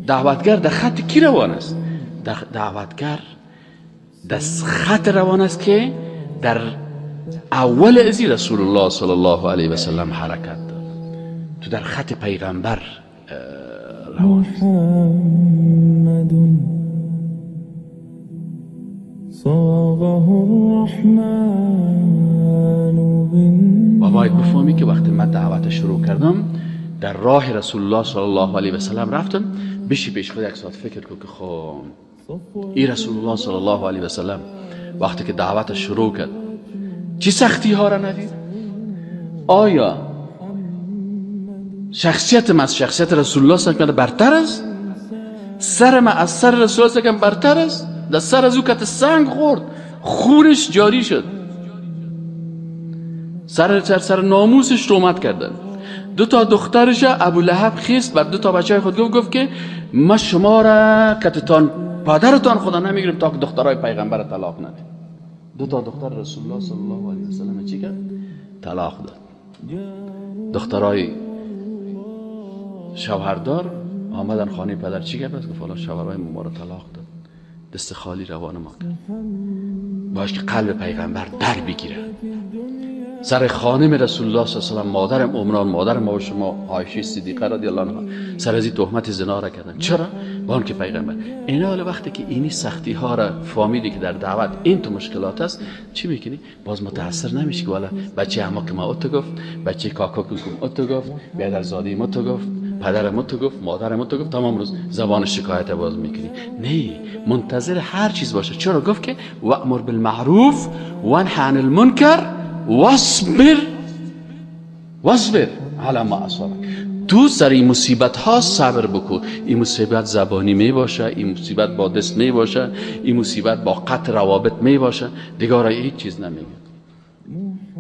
دعوتگر در خط کی روان است؟ دعوتگر در خط روان است که در اول ازی رسول الله صلی الله علیه و سلم حرکت داد. تو در خط پیغمبر روان است. محمد صاغه الرحمن. و باید بفهمی که وقتی من دعوت شروع کردم در راه رسول الله صلی الله علیه و سلم رفتم، بشی پیش خود یک ساعت فکر کن که خب ای رسول الله صلی الله علیه و سلم وقتی که دعوت شروع کرد چه سختی ها را ندید؟ آیا شخصیت من از شخصیت رسول الله صلی الله علیه و برتر است؟ سر من از سر رسول الله صلی الله علیه و برتر است؟ در سر از او کت سنگ خورد، خونش جاری شد، سر ناموسش تهمت کردن. دو تا دخترش ابو لهب خیست بر دو تا بچه خود گفت که ما شما را کتتان پدرتان خدا نمیگیریم تا که دخترای پیغمبر طلاق نده. دو تا دختر رسول الله صلی الله علیه و سلم چی کرد؟ طلاق داد. دخترای شوهردار آمدن خانه پدر، چی کرد؟ گفت حالا شوهرای ما را طلاق داد، دست خالی روانه ما کرد. باش که قلب پیغمبر در بگیره. سر خانم رسول الله صلی الله علیه و سلم، مادر مؤمنان، مادر ما و شما عایشه صدیقه رضی الله عنها، سر از این تهمت زنا را کردن. چرا؟ با که پیغمبر اینا حالا وقتی که اینی سختی ها را فهمیدی که در دعوت این تو مشکلات است، چی میکنی؟ باز متاثر نمیشی که والا بچه عمو که ما اتو گفت، بچه کاکا که اتو گفت، برادرزاده ما تو گفت، پدر ما تو گفت، مادر ما تو گفت، تمام روز زبان شکایت باز میکنی. نه، منتظر هر چیز باشه. چرا؟ گفت که وامر بالمعروف وانه عن المنکر واصبر واصبر علی ما اصابک. تو سر این مصیبت ها صبر بکن. این مصیبت زبانی می باشه، این مصیبت با دست می باشه، این مصیبت با قطع روابط می باشه، دیگه هیچ چیز نمیگه.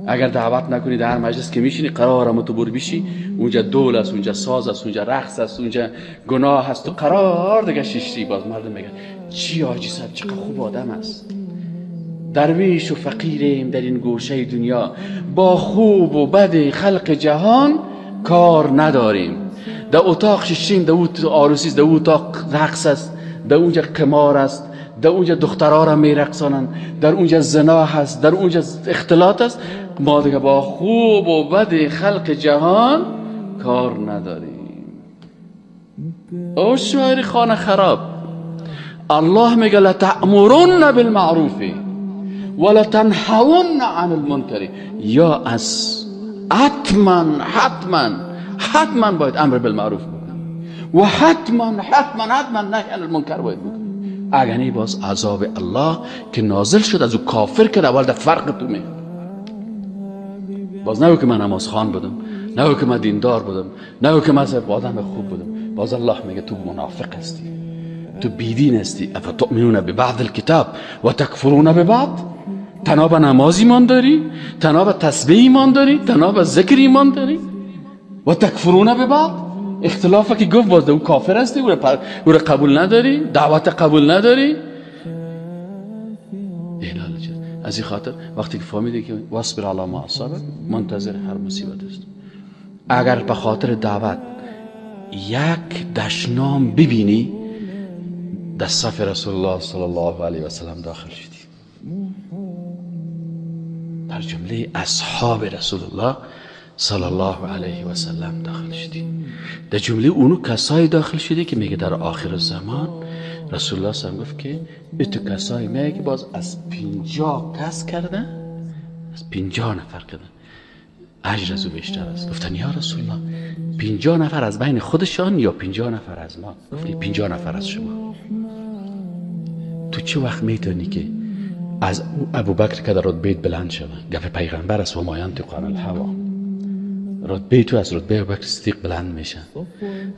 اگر دعوت نکنی در هر مجلس که میشینی قرار متبور بشی، اونجا دول است، اونجا ساز است، اونجا رقص است، اونجا گناه است، تو قرار دیگه شیشتی. باز مردم میگن چی حاجی صاحب چقدر خوب آدم است. درویش و فقیریم در این گوشه دنیا، با خوب و بد خلق جهان کار نداریم. در اتاق ششیم، در او عروسی است، در او اتاق رقص است، در اونجا قمار است، در اونجا دخترها را میرقصانند، در اونجا زنا هست، در اونجا اختلاط است. ما دیگه با خوب و بد خلق جهان کار نداریم. او شاعر خانه خراب، الله میگه لتأمرن بالمعروف ولتنهون عن المنکر. یا از حتما حتما حتما باید امر بالمعروف بکنی و حتما حتما حتما نهی عن المنکر باید بکنی. اگر نه باز عذاب الله که نازل شد از او کافر که اول در فرق تو میاد. باز نه که من نماز خوان بودم، نه که من دیندار بودم، نه که من آدم خوب بودم. باز الله میگه تو منافق هستی، تو بیدین هستی. افتؤمنون ببعض الکتاب و تکفرون ببعض. تنها به نماز ایمان داری، تنها به تسبیح ایمان داری، تنها به ذکر ایمان داری و تکفرون ببعض. اختلافه که گفت باز او کافر هستی، او را قبول نداری، دعوت قبول نداری. از این خاطر وقتی که فهمیدی که واصبر علی ما اصابک، منتظر هر مصیبت است. اگر به خاطر دعوت یک دشنام ببینی، در صف رسول الله صلی الله علیه و سلم داخل شدی، در جمله اصحاب رسول الله صلی الله علیه و سلم داخل شدی، در جمله اونو کسایی داخل شدی که میگه در آخر زمان رسول الله صلی الله علیه و گفت که اتو کسایی میگه که باز از 50 کس کرده، از 50 نفر کرده، اجر از او بیشتر است. گفتن یا رسول الله 50 نفر از بین خودشان یا 50 نفر از ما؟ گفتی 50 نفر از شما. تو چه وقت میتونی که از ابوبکر که در رتبه بلند شوه، گپ پیغمبر است و ما ینطق عن الهوا، رتبه تو از رتبه ابوبکر صدیق بلند میشه.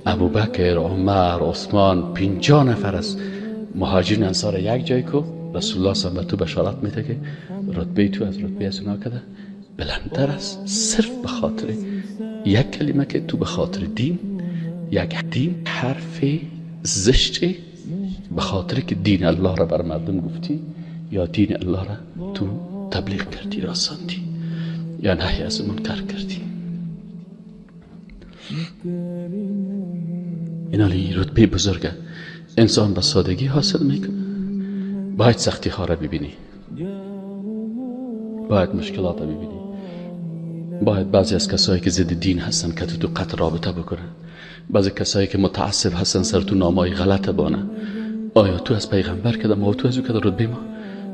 ابوبکر، عمر، عثمان، 50 نفر از مهاجرین انصار یک جای کو رسول الله صلی الله علیه و تو بشارت میده که رتبه تو از رتبه از اونا کده بلندتر است، صرف به خاطر یک کلمه که تو به خاطر دین، یک دین حرف زشت، به خاطر که دین الله را بر مردم گفتی یا دین الله را تو تبلیغ کردی، رساندی یا نهی از منکر کردی. این رتبه بزرگه انسان به سادگی حاصل میکنه. باید سختی ها را ببینی، باید مشکلات را ببینی، باید بعضی از کسایی که ضد دین هستن که تو قطع رابطه بکنن، بعضی کسایی که متعصب هستن سر تو نامای غلط بانه. آیا تو از پیغمبر کده ما و تو از او کده رتبه ما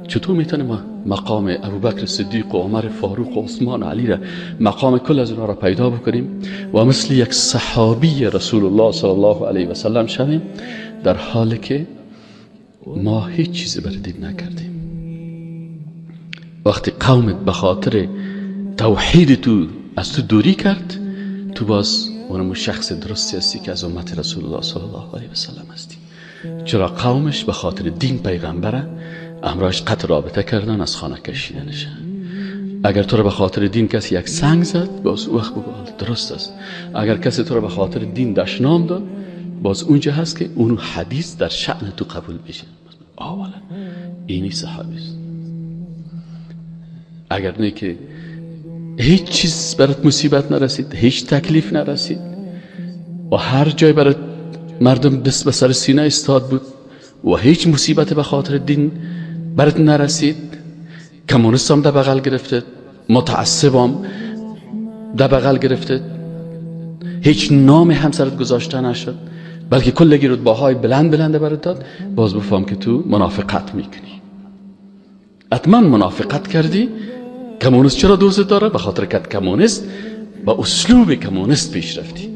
چطور میتونه ما مقام ابوبکر صدیق و عمر فاروق و عثمان و علی را، مقام کل از اونها را پیدا بکنیم و مثل یک صحابی رسول الله صلی الله علیه و سلم شویم، در حالی که ما هیچ چیزی برای دین نکردیم. وقتی قومت به خاطر توحید تو از تو دوری کرد، تو باز اونمو شخص درستی هستی که از امت رسول الله صلی الله علیه و سلم هستی. چرا قومش به خاطر دین پیغمبره امراش قطع رابطه کردن، از خانه کشیدنشه. اگر تو رو به خاطر دین کسی یک سنگ زد، باز او وقت بگو درست است. اگر کسی تو رو به خاطر دین دشنام داد، باز اونجا هست که اونو حدیث در شأن تو قبول بشه. اولا اینی صحابی است. اگر نه که هیچ چیز برات مصیبت نرسید، هیچ تکلیف نرسید و هر جای برات مردم دست به سر سینه استاد بود و هیچ مصیبت به خاطر دین برات نرسید، کمونیست هم در بغل گرفته، متعصبم در بغل گرفته، هیچ نام همسرت گذاشته نشد، بلکه کلگی رتبه های بلند بلند برات داد، باز بفهم که تو منافقت میکنی. حتما منافقت کردی. کمونیست چرا دوست داره؟ به خاطر که کمونیست با اسلوب کمونیست پیش رفتی.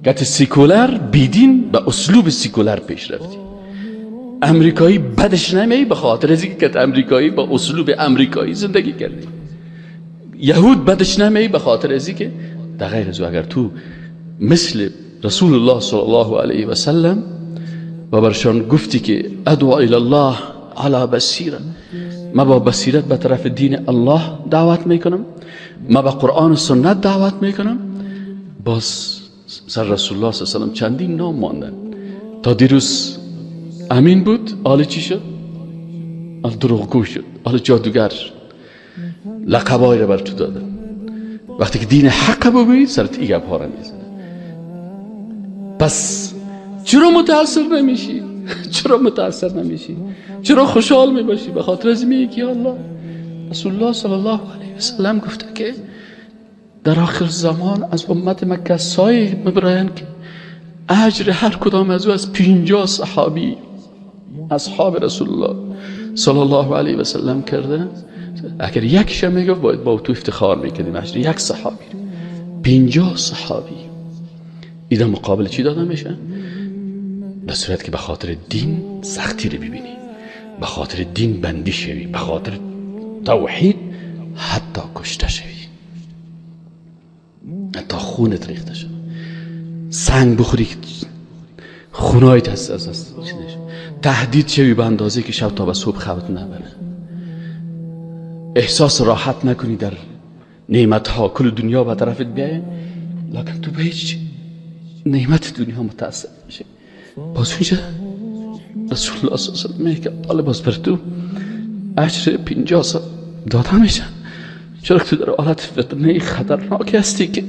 کت سیکولر بیدین با اسلوب سیکولر پیش رفتی. امریکایی بدش نمی به خاطر از اینکه امریکایی با اسلوب امریکایی زندگی کردی. یهود بدش نمی به خاطر از اینکه در غیر از اگر تو مثل رسول الله صلی الله علیه و سلم و برشان گفتی که ادعو الی الله علی بصیره، ما با بصیرت به طرف دین الله دعوت میکنم، ما با قرآن و سنت دعوت میکنم، باز سر رسول الله صلی الله علیه و سلم چندین نام ماندن. تا دیروز امین بود، حالا چی شد؟ حالا دروغگو شد، حالا جادوگر شد، لقبای را بر تو دادن. وقتی که دین حق بگویی سرت ای گپ ها را میزنه. پس چرا متاثر نمیشی؟ چرا متاثر نمیشی؟ چرا خوشحال میباشی؟ به خاطر از میگی که الله رسول الله صلی الله علیه و سلم گفته که در آخر زمان از امت ما کسایی میبراین که اجر هر کدام از او از 50 صحابی اصحاب رسول الله صلی الله علیه و سلم کرده. اگر یکیش میگفت باید با تو افتخار میکردیم، اجر یک صحابی، 50 صحابی. اینا مقابل چی داده میشه؟ به صورت که به خاطر دین سختی رو ببینی، به خاطر دین بندی شوی، به خاطر توحید حتی کشته شوی، حتی خونت ریخته شوی، سنگ بخوری خونایت از تهدید شوی به اندازه که شب تا به صبح خوابت نبره، احساس راحت نکنی در نعمت ها، کل دنیا به طرفت بیایه، لکن تو به هیچ نعمت دنیا متاثر میشه. باز اونجا رسول الله صلی الله علیه و سلم میگه حالا باز بر تو اجر 50 سال داده میشه، چرا که تو در حالت فتنه خطرناک هستی که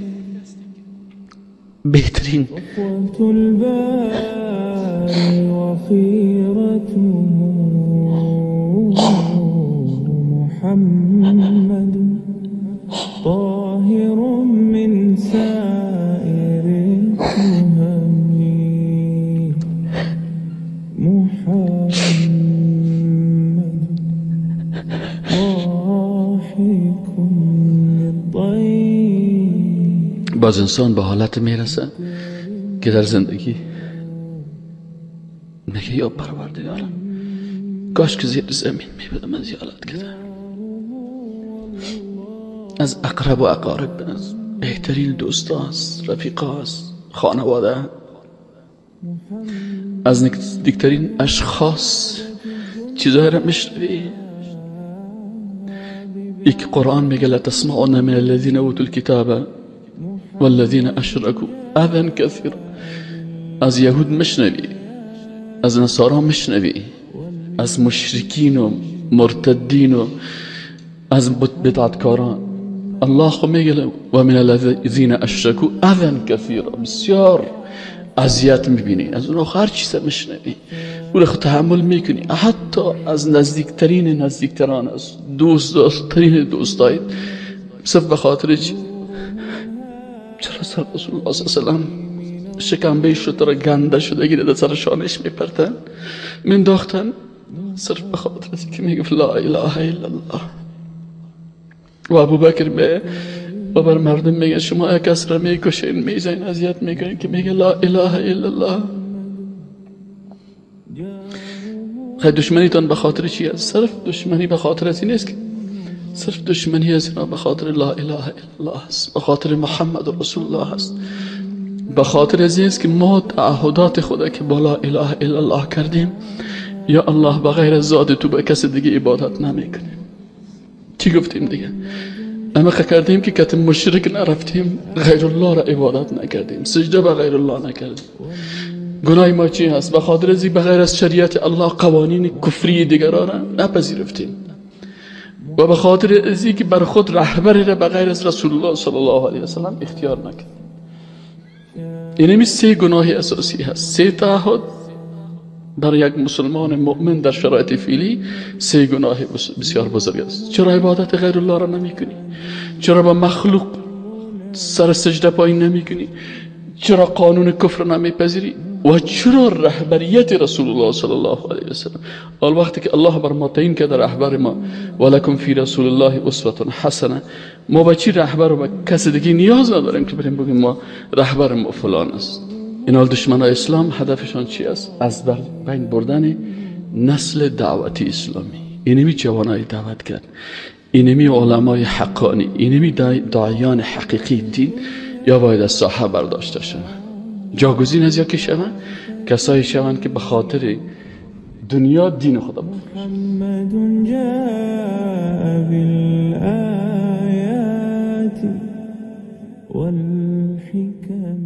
بهترین محمد طاهر من سائر التهم محمد ضاحك للضيف. باز انسان به حالت میرسه که در زندگی میگه یا پروردگارم کاش که زیر زمین میبودم از حالت کردم، از اقرب و اقارب، از بهترین دوستا، از رفیقا، از خانواده، از نزدیکترین اشخاص چیزایی را میشنوی. یک قرآن میگه لتسمعن من الذین اوتوا الکتاب والذین اشرکوا اذى کثیرا. از یهود میشنوی، از نصارا میشنوی، از مشرکین و مرتدین و از بدعتکاران. الله خو میگه و من الذین اشرکوا اذى کثیرا، بسیار اذیت میبینی، از اونها هر چیز میشنوی، او را تحمل میکنی، حتی از نزدیکترین نزدیکتران، از دوست ترین دوستایت، صرف به خاطر چی؟ چرا سر رسول الله صلی الله علیه و سلم شکمبه شد را گنده شده گیره در سر شانش میپرتن مینداختن، صرف به خاطر که میگفت لا اله الا الله. و ابوبکر به و بر مردم میگه شما یک کس را میکشین، میزنین، اذیت میکنین که میگه لا اله الا الله. خیلی دشمنیتان به خاطر چی است؟ صرف دشمنی به خاطر از این است که صرف دشمنی از اینا به خاطر لا اله الا الله است، به خاطر محمد رسول الله است، به خاطر از این است که ما تعهدات خدا که با لا اله الا الله کردیم، یا الله بغیر از ذات تو به کس دیگه عبادت نمیکنیم. چی گفتیم دیگه؟ اما کردیم که کت مشرک نرفتیم، غیر الله را عبادت نکردیم، سجده به غیر الله نکردیم. گناه ما چی هست؟ به خاطر از این بغیر از شریعت الله قوانین کفری دیگران را نپذیرفتیم و به خاطر از این که بر خود رهبری را بغیر از رسول الله صلی الله علیه و سلم اختیار نکردیم. اینمی سه گناه اساسی هست، سه تعهد بر یک مسلمان مؤمن در شرایط فعلی، سه گناه بسیار بزرگ است. چرا عبادت غیر الله را نمی کنی؟ چرا با مخلوق سر سجده پایین نمی کنی؟ چرا قانون کفر نمی پذیری؟ و چرا رهبریت رسول الله صلی الله علیه و سلم؟ آن وقتی که الله بر ما تعیین کرده رهبر ما، ولکم فی رسول الله اسوه حسنه، ما به چی رهبر و به کس دیگه نیاز نداریم که بریم بگیم ما رهبر ما فلان است. اینا دشمنای اسلام هدفشان چی است؟ از بین بردن نسل دعوتی اسلامی. اینمی جوانای دعوت کرد، اینمی علمای حقانی، اینمی داعیان حقیقی دین یا باید از ساحه برداشته شوند، جاگزین از یا که شوند، کسایی شوند که به خاطر دنیا دین خدا بفروشند. محمد جاء بالآیات والحکم.